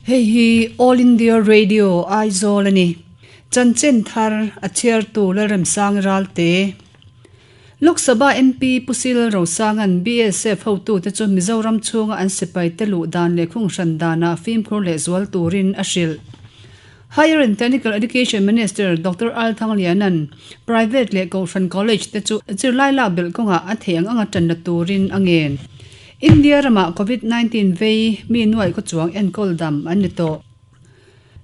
Hei hi All India Radio Aizawl a ni. Chanchin thar a chhiartu Lalremsang Ralte. Lok Sabha MP Pu Sil Rosanga'n BSF hotute chu Mizoram chhunga an sipaite luh dan leh khung hran danah fimkhur leh zual turin a hrilh. Higher and Technical Education Minister Doctor Al Thangliana'n Private leh Kohhran College te chu zirlai lak belh kawngah a theih ang anga tan la turin a ngen. India ramah Covid 19 vei mi nuaih khaw chuang enkawl dam an ni tawh.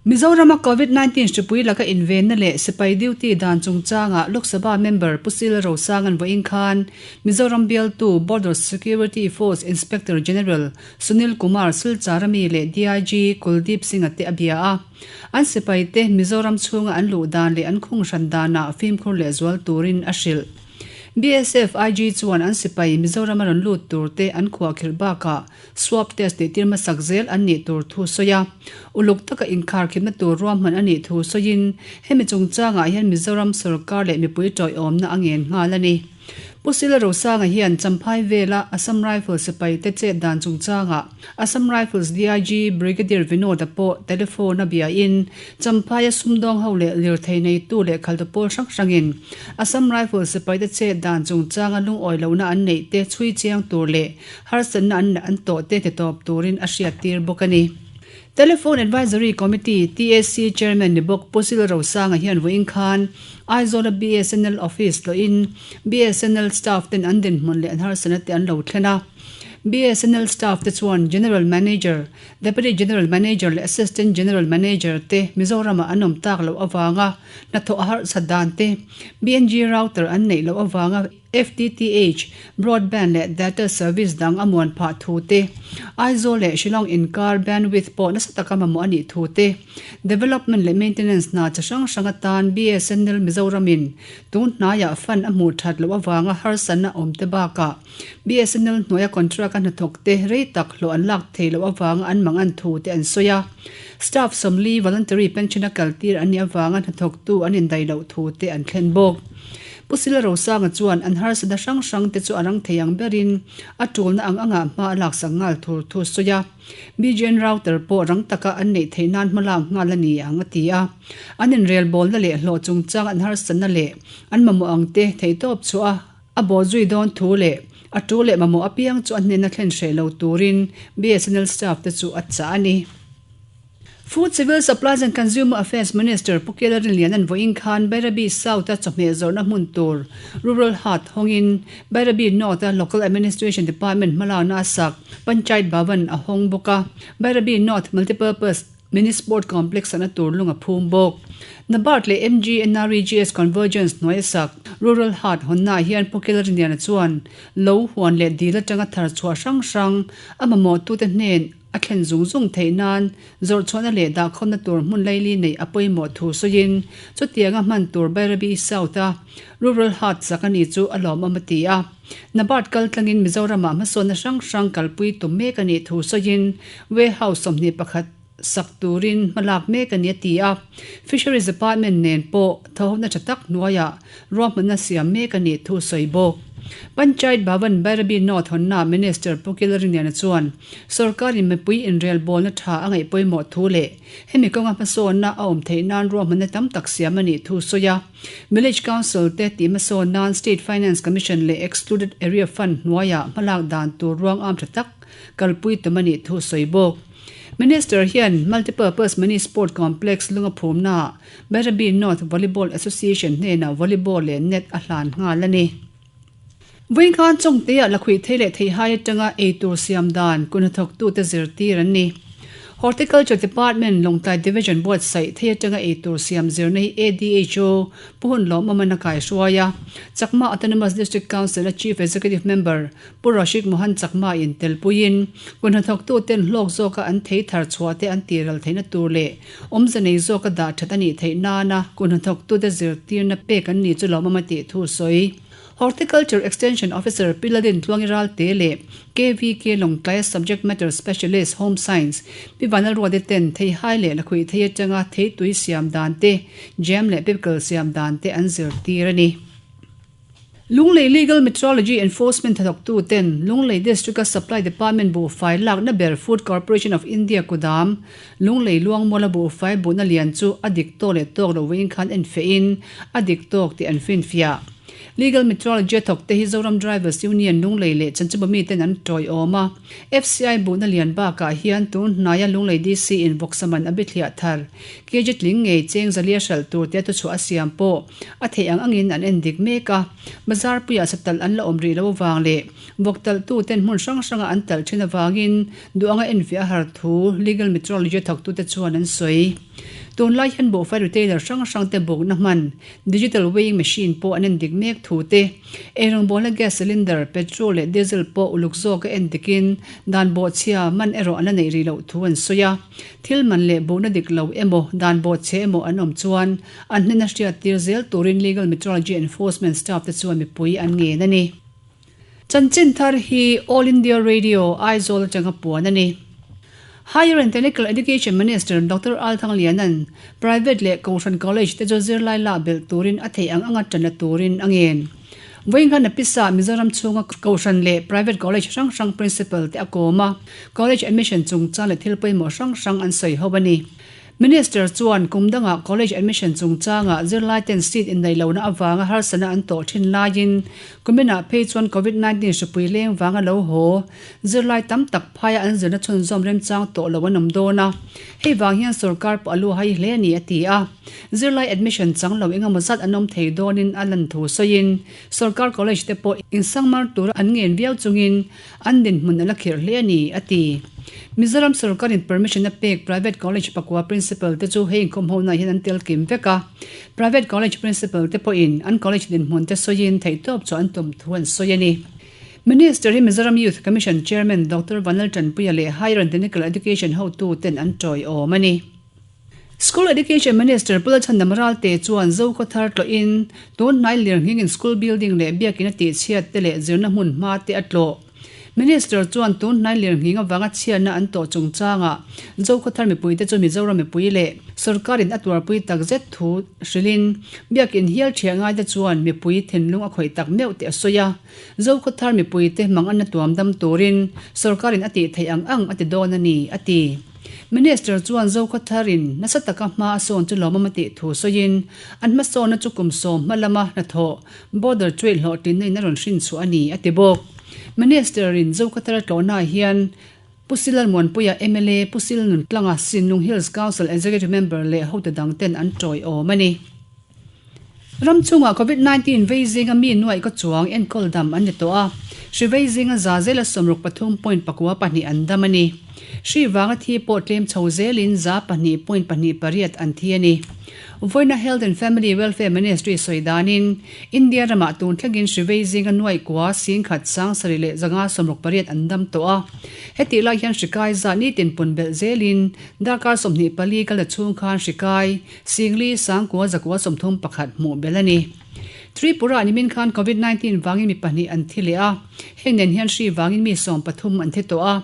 Mizorama Covid 19 hripui laka invenna leh sipai duty dan chungchangah Lok Sabha member Pu Sil Rosanga'n vawiin khan Mizoram bialtu Border Security Force Inspector General Sunil Kumar Silcharami leh DIG Kuldeep Singh-a te a bia a. An sipaite Mizoram chhunga an luh dan leh an khung hran danah fimkhur lehzual turin a hrilh. BSF IG chuan an sipai Mizoram a rawn lut tur te an khuahkhirh bakah swab test tih tir hmasak zel an nih tur thu sawi a. Uluk taka inkharkhipna tur ruahman a nih thu sawiin hemi chungchangah hian Mizoram sorkar leh mipui tawiawmna a ngen nghal a ni. Pu Sila Rosanga hian Champhai vela Assam Rifles sipaite chet dan chungchangah Assam Rifles DIG Brigadier Vinod-a pawh telephone a biain Champhaia sumdawng ho leh lirthei neitu leh khaltu pawl hrang hrangin Assam Rifles sipaite chet dan chungchanga lungawi lohna an neih te chhui chiang tur leh harsatna an an tawh te titawp turin a hriattir bawk a ni. Telephone Advisory Committee, TAC, Chairman ni bawk Pu Sil Rosanga hian vawiin khan Aizawla BSNL Office tlawhin BSNL staff ten an dinhmun leh an harsatna te an lo thlen a. BSNL staff te chuan General Manager, Deputy General Manager leh Assistant General Manager te Mizoramah an awm tak loh avanga hnathawh a harsat dan te, BNG router an neih loh avanga FTTH, broadband leh data service dang a muan phah thu te, Aizawl leh Shillong inkar bandwidth pawh nasa taka mamawh a nih thu te, development leh maintenance hna chi hrang hrang atan BSNL Mizoramin tun hnaiah fund a hmuh that loh avanga harsatna awm te bakah BSNL hnuaia contract a hnathawk te rei tak hlawh an lak thei loh avanga an mang an thu te an sawi a. Staff sawmli voluntary pension a kaltir an nih avanga hnathawktu an indaih loh thu te an thlen bawk. Pu Sila Rosanga chuan an harsatna hrang hrang te chu a rang thei ang berin a tulna ang anga hma a laksak nghal thur thu sawi a. BGN router pawh rang taka an neih theih nan hma lak nghal a ni ang a ti a. An inrelbawlna leh hlawh chungchang an harsatna leh an mamawh ang te theihtawp chhuah a a bawhzui dawn thu leh a tu leh mamawh apiang chu a hnena thlen hreh lo turin BSNL staff te chu a chah a ni. Food Civil Supplies and Consumer Affairs Minister Pu Kela Rinliana'n vawiin khan Bairabi South-a chawhmeh zawrhna hmun tur Rural Haat hawngin Bairabi North-a Local Administration Department hmalakna a sak Panchayat Bhavan a hawng bawk a, Bairabi North Multipurpose Mini Sport Complex sakna tur lung a phum bawk. NABARD leh MGNREGS Convergence hnuai a sak Rural Haat hawnnaah hian Pu Kela Rinliana chuan lo huan leh dil atanga thar chhuah hrang hrang a mamawhtute hnen A thlen zung zung theih nan zawrhchhuahna leh dahkhawmna tur hmun laili neih a pawimawh thu sawiin chutianga hman tur Bairabi South-a Rural Haat sak a ni chu a lawmawm a ti a. NABARD kal tlangin Mizoramah hmasawnna hrang hrang kalpui tum mek a nih thu sawiin Warehouse 21 sak turin hmalak mek a ni a ti a. Fisheries Department nen pawh thawhna tha tak hnuaiah ruahmanna siam mek a nih thu sawi bawk. Panchayat Bhavan Bairabi North hawnna Minister Pu Kilriniana chuan sorkarin mipui inrelbawlna tha a ngaih pawimawh thu leh hemi kawnga hmasawnna a awm theih nan ruahmanna tam tak siam a nih thu sawi a. Village Council te tih hmasawn nan State Finance Commission leh Excluded Area Fund hnuaiah hmalak dan tur ruang am tha tak kalpui tum a nih thu sawi bawk. Minister hian Multipurpose Mini Sport Complex lunga phumnaah Bairabi North Volleyball Association hnenah volleyball leh net a hlan nghal a ni. Vawinkhan Chawngteah lakhuih thei leh theihai atanga eitur siam dan kunhnathawktute zirtir an ni. Horticulture Department Lawngtlai Division buatsaih thei atanga eitur siam zirna hi ADHO Pu Hun Lawmawman a kaihruai a, Chakma Autonomous District Council-a Chief Executive Member Pu Rashid Mohan Chakma in telpuiin kunhnathawktuten hlawk zawka an thei thar chhuah te an tihral theihna tur leh awmze nei zawka dah that a nih theih nana kunhnathawktute zirtirna pek an ni chu lawmawm a tih thu sawi. Horticulture Extension Officer Pi Lalin Tluangi Ralte leh KVK Lawngtlaia Subject Matter Specialist Home Science Pi Vanlalruate ten theihai leh lakhuih thei atanga theitui siam dan te, jam leh pickle siam dan te an zirtir a ni. Lunglei Legal Metrology Enforcement hnathawktu ten Lunglei District-a Supply Department buhfai lakna ber Food Corporation of India kudam Lunglei Luangmuala buhfai buhna lian chu a dik tawk leh tawk lo vawiin khan en fehin a dik tawk tih an finfiah. Legal Metrology a thawkte hi Zoram Drivers Union Lunglei leh Chanchibawmi ten an tawiawm a. FCI buhna lian bakah hian tun hnaia Lunglei DC in vawksaman a bithliah thar KG tling ngei cheng zalia hralh tur tia thuchhuah a siam pawh a theih ang angin an en dik mek a. Bazar puiah satalh an la awm rih lo avang leh vawk talhtu ten hmun hrang hranga an talh thin avangin duh anga enfiah a har thu Legal Metrology thawktute chuan an sawi. Tunlai hian buhfai retailer hrang hrangte bukna hman Digital weighing machine pawh an endik mek thu te, eirawngbawlna gas cylinder, petrol leh diesel pawh uluk zawka endikin dan bawhchhia man erawh an la neih rih loh thu an sawi a. Thil man leh buhna dik lo emaw, dan bawhchhe emaw an awm chuan an hnena hriattir zel turin Legal Metrology Enforcement staff te chuan mipui an ngen a ni. Chanchin thar hi All India Radio, Aizawl atanga puan a ni. Higher and Technical Education Minister Doctor Al Thangliana'n Private leh Kohhran College te chu zirlai lah belh turin a theih ang anga tan la turin a ngen. Vawiinghana pisa Mizoram chhunga Kohhran leh Private College hrang hrang Principal te a kawm a, College admission chungchang leh thil pawimawh hrang hrang an sawi ho a ni. Minister chuan kum dangah college admission chungchangah zirlaiten seat inneih lohna avanga harsatna an tawh thin laiin kuminah phei chuan Covid 19 hripui leng vanga lo haw zirlai tam tak phaia an zirna chhunzawm remchang tawh lo an awm dawn a, hei vang hian sorkar pawh a lu hai hle a ni a ti a. Zirlai admission chang lo engemaw zat an awm thei dawnin a lan thu sawiin sorkar college te pawh insangmar tura an ngen viau chungin An dinhmun a la khirh hle a ni, a ti. Mizoram sorkarin permission a pek private college pakua principal te chu hei inkhawm honaah hian an tel kim vek a. Private college principal te pawhin an college dinhmun te sawiin theihtawp chu an tum thu an sawi a ni. Minister hi Mizoram Youth Commission Chairman Doctor Vanlal Tanpuia leh Higher and Technical Education hotu ten an tawiawm a ni. School Education Minister Pu Lalchhandam Ralte chuan Zokhawthar tlawhin tun hnai lirnghingin school building leh biakin a tihchhiat te leh zirna hmun hma te a tlawh. Minister chuan tun hnai lirnghing avanga chhiatna an tawh chungchangah Zokhawthar mipuite chu Mizoram mipui leh sorkarin a tuarpui takzet thu hrilhin biakin hial thiah ngaite chuan mipui thinlung a khawih tak meuh tih a sawi a. Zokhawthar mipuite hmang anna tuam dam turin sorkarin a tih theih ang ang a ti dawn a ni, a ti. Minister chuan Zokhawtharin nasa taka hma a sawn chu lawmawm a tih thu sawiin, an hmasawnna chu kum sawm hma lama hnathawh, border trade hlawhtlinna in a rawn hrin chhuah a ni, a ti bawk. Minister-in Zokhawthara tlawhnaah hian Pu Silal Muanpuia mla, Pu Sil Nuntlanga, Sinlung Hills Council Executive Member leh hotu dangten an tawiawm a ni. Ram chungah Covid 19 vei zinga mi nuaih ka chuang enkawl dam an ni tawh a, hri vei zinga za zela 63 point 4 pahnih an dam a ni. Hri vanga thi pawh tlem chho zelin 200 point pahnih pariat an thi a ni. Vawiina Health and Family Welfare Ministry sawi danin India ramah tun thlengin hri vei zinga nuaih kua 10,000 sang sarih leh zanga 68 an dam tawh a. Hetih lai hian hri kai zah nitin pun belh zelin darkar 24 kal la chhung khan hri kai Singli 9,000 131 hmuh belh a ni. Tripura nimin khan Covid 19 vangin mi pahnih an thi leh a, heng nen hian hri vangin mi 13 an thi tawh a,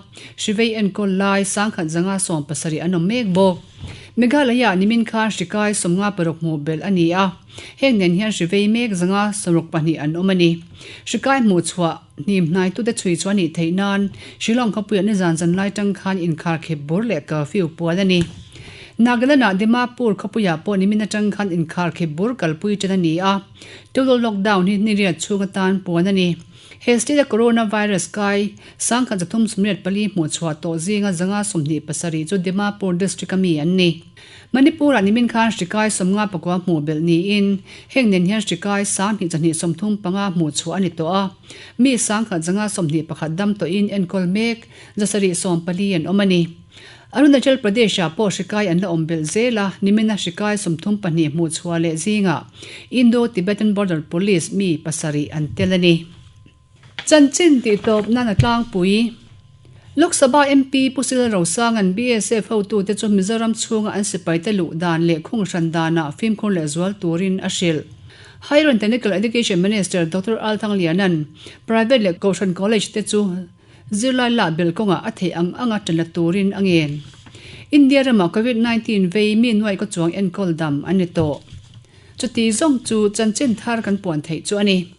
hri vei enkawl lai 1,170 an awm mek bawk. Meghalaya nimin khan hri kai 56 hmuh belh a ni a, heng nen hian hri vei mek 162 an awm a ni. Hri kai hmuh chhuah hnim hnaitute chhui chhuah a nih theih nan Shillong khawpuiah nizan zan lai tang khan inkharkhip bur leh curfew puan a ni. Nagaland-ah Dimapur khawpuiah pawh nimin atang khan inkharkhip bur kalpui ṭan a ni a, total lockdown hi ni riat chhung atan puan a ni. He state-a coronavirus kai 1384 hmuh chhuah tawh zinga 127 chu Dimapur district-a mi an ni. Manipur-ah nimin khan hri kai 59 hmuh belh niin heng nen hian hri kai 2235 hmuh chhuah a ni tawh a, mi 1121 dam tawhin enkawl mek 714 an awm a ni. Arunachal Pradesh-ah pawh hri kai an la awm belh zel a, nimina hri kai 34 hmuh chhuah leh zingah Indo-Tibetan Border Police mi pasarih an tel a ni. Chanchin tih tawp nan a tlangpui. Lok Sabha MP Pu Sil Rosanga'n BSF hotute chu Mizoram chhunga an sipaite luh dan leh khung hran danah fimkhur leh zual turin a hrilh. Higher and Technical Education Minister Doctor Al Thangliana'n Private leh Kohhran College te chu zirlai lah belh kawngah a theih ang anga ṭan la turin a ngen. India ramah Covid 19 vei mi nuaih kaw chuang enkawl dam an ni tawh. Chuti zawng chu chanchin thar kan puan theih chu a ni.